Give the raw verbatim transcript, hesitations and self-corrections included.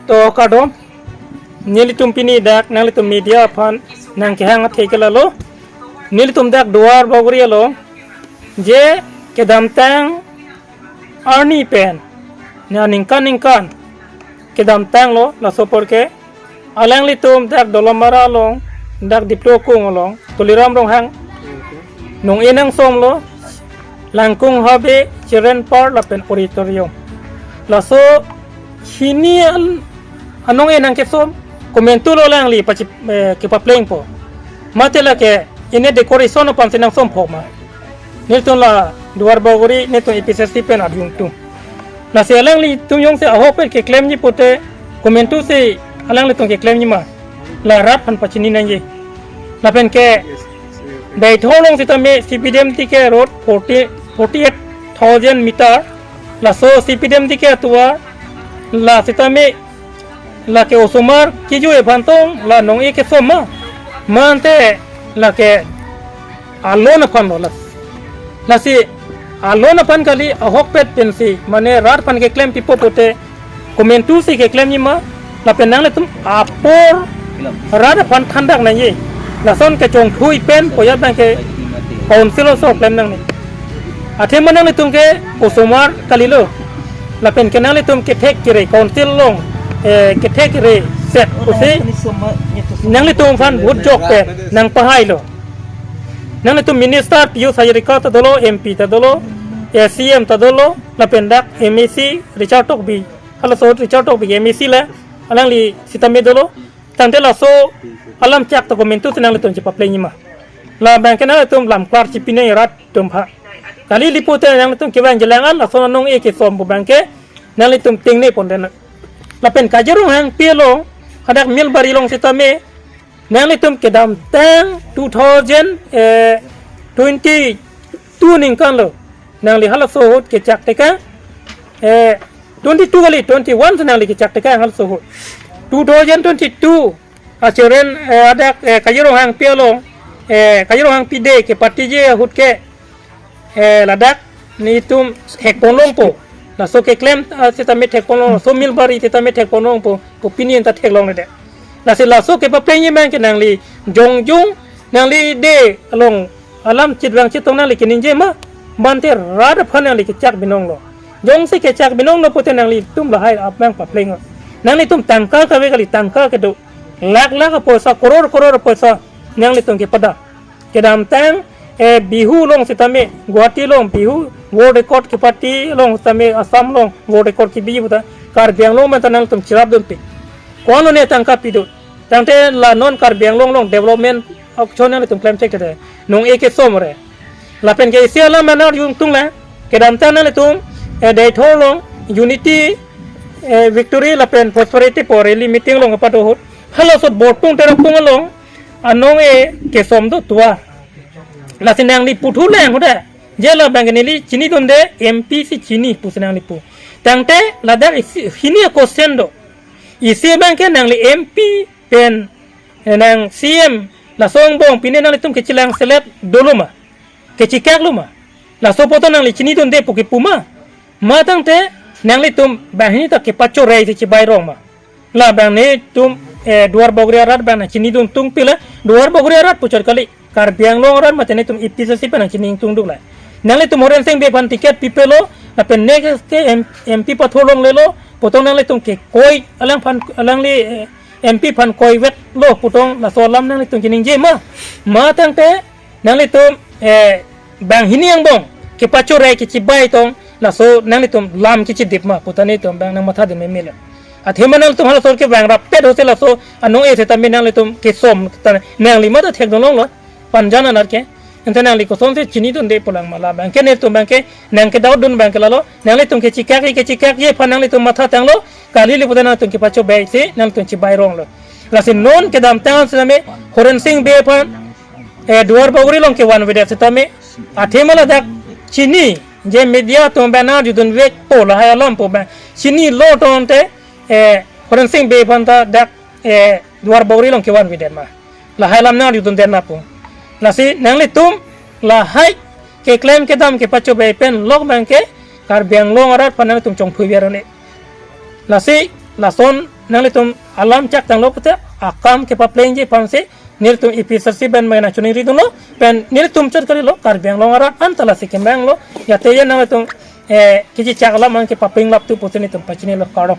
To kardom, nelitum pini dak nanglitum media aphan nangkehang athe ke lalo, nelitum dak Duar Bagori along je kedamtang arni pen, ne aningkan ningkan kedamtanglo, laso apor ke alanglitum dak Dolamara along, dak Diplu Akung along, Tuliram Ronghang nong-e nangsomlo, Langkung Habe, Children Park lapen auditorium. Laso hini an-, anong-e nangkesom, komantulo alangli pachi, eh, kepaplengpo. Mate lake ine decoration aphansi nangsompo ma. Nelitum la Duar Bagori, nelitum A P H L C pen arjung atum. Lasi alanglitum jongsi ahokpet keklemji pute, komantusi alanglitum keklemji ma, la rat aphan pachini nangji. Lapen ke Deithor along sitame C P D M T K road forty, forty eight thousand meter. Laso C P D M T K atovar, la sitame lake osomar kejui aphan tong la nong-e kesom ma, mate lake alon aphanlo la. Lasi alon aphan kali, ahokpet pensi mane rat aphan keklem pipo pute, komantusi keklemji ma, lapen nanglitum apor rat aphan thandak nangji. Lason kechongthui pen pu ajat abang ke council aso klem nangne. Athema nanglitum ke osomar kalilo. Lapen ke nanglitum kethek kere council along, eh, kethek kere set pusi nanglitum aphan vote jok pen nangpahailo. Nanglitum minister Pijush Hazarika ta dolo, M P ta dolo, eh, C M ta dolo, lapen dak M A C Richard Tokbi. Halaso Richard Tokbi M A C le, alangli sitame dolo. Tangte laso alam chak ta komantusi nanglitum chepaplengji ma. Labang ke nanglitum lam klar chipine rat atum aphan. Kali, ili pute nanglitum kevang jelang an, laso anong-e kesom pu abang ke nanglitum tengne pon den. Lapen Kajir Ronghangpi along, hadak Milbari along sitame, nanglitum kedamtang two thousand, eh, twenty-two aningkanlo nangli halaso ahut kechak tekang, eh, twenty-two kali, twenty-one si nangli kechak tekang halaso ahut. Two thousand twenty-two, achildren, eh, hadak, eh, Kajir Ronghangpi along, eh, Kajir Ronghangpi day kepatiji ahut ke, eh, ladak netum thekponlongpo. Laso keklem, ah, sitame thekponlong, laso Milbari sitame thekponlongpo, pu pini anta theklongledet. Lasi laso kepaplengji abang ke nangli jongjong, nangli day along alam chit vang chit tong nangli keningje ma, mate rat aphan nangli kechak binonglo. Jongsi kechak binonglo pute nanglitum lahai abang papleng. Nanglitum tangka kave kali, tangka kedo, lakh lakh apoisa, crore crore apoisa nanglitum kepada. Kedamtang, eh, Bihu along sitame, Guwahati along Bihu world record kepati along sitame, Assam along world record kebi puta, Karbi Anglong mate nanglitum cherapdunpik. Ko-an lone tangka pidun. Tangte la non Karbi Anglong along development action nanglitum klemchek tete, nong-e kesom re. Lapen ke isi alam mana arjung atum le, kedamtang nanglitum, eh, Deithor along unity, eh, victory lapen prosperity pu rally meeting along kepadohut, halaso Bortung Terapung along anong-e kesom do tua. Lasi nangli puthu lang huda, je labang ke neli chinidunde, M P si chini pusi nangli pu. Tangte ladak isi, hini a-question do. Isi abang ke nangli M P pen, eh, nang C M, laso angbong pine nanglitum kechelang selet dolo ma, kechikaklo ma? Laso poto nangli chinidunde pu kepu ma? Ma tangte nanglitum banghini ta kepachorai si chibai rong ma? Labang netum, eh, Duar Bagori arat abang nangchinidun tung pila, Duar Bagori arat puchot kali, Karbi Anglong arat mate netum A P H L C pen nangchining tungduk la. Nanglitum Horensing Bey aphan ticket pipelo, lapen next ke M-, M P pathurlonglelo, pu tong nanglitum kekoi alangphan, alangli, eh, M P aphan koivetlo pu tong laso alam nanglitum keningje ma? Ma tangte nanglitum, eh, banghini angbong kepachorai kechibai tong, laso nanglitum lam kechidip ma puta netum abang nangmathadun memelo. Athema nanglitum halaso kevang rappet ahutsi laso anong-e sitame nanglitum kesom ta nangli mate thekdunlonglo, panjan anar ke. Ante nangli kosonsi chinidunde pulang ma? Labang ke netum abang ke nangkedoubtdun abang ke lalo, nanglitum kechikakji kechikakji aphan nanglitum mathatanglo, kali ili pute nanglitum kepachobaisi nanglitum chibai ronglo. Lasi non kedamtang sitame Horensing Bey aphan, eh, Duar Bagori along kevanvedet sitame, athema ladak chini, je media atum abang nangdundunvekpo lahai alam pu abang chinilo tangte, eh, Horensing Bey aphan ta dak, eh, Duar Bagori along kevanvedet ma? Lahai alam nangdundunden ma pu. Lasi nanglitum lahai keklem kedam kepachobai pen lok abang ke Karbi Anglong arat aphan nanglitum chongphuver ne. Lasi lason Nanglitum alam chak tanglo pute akam kepaplengji aphansi nelitum A P H L C pen mai nangchiningri dunlo, pen nelitum chot kalilo, Karbi Anglong arat an ta lasi kemanglo. Jate je nanglitum eh kiji chak alam an kepapinglap tu pute nelitum pachinilo, kardom.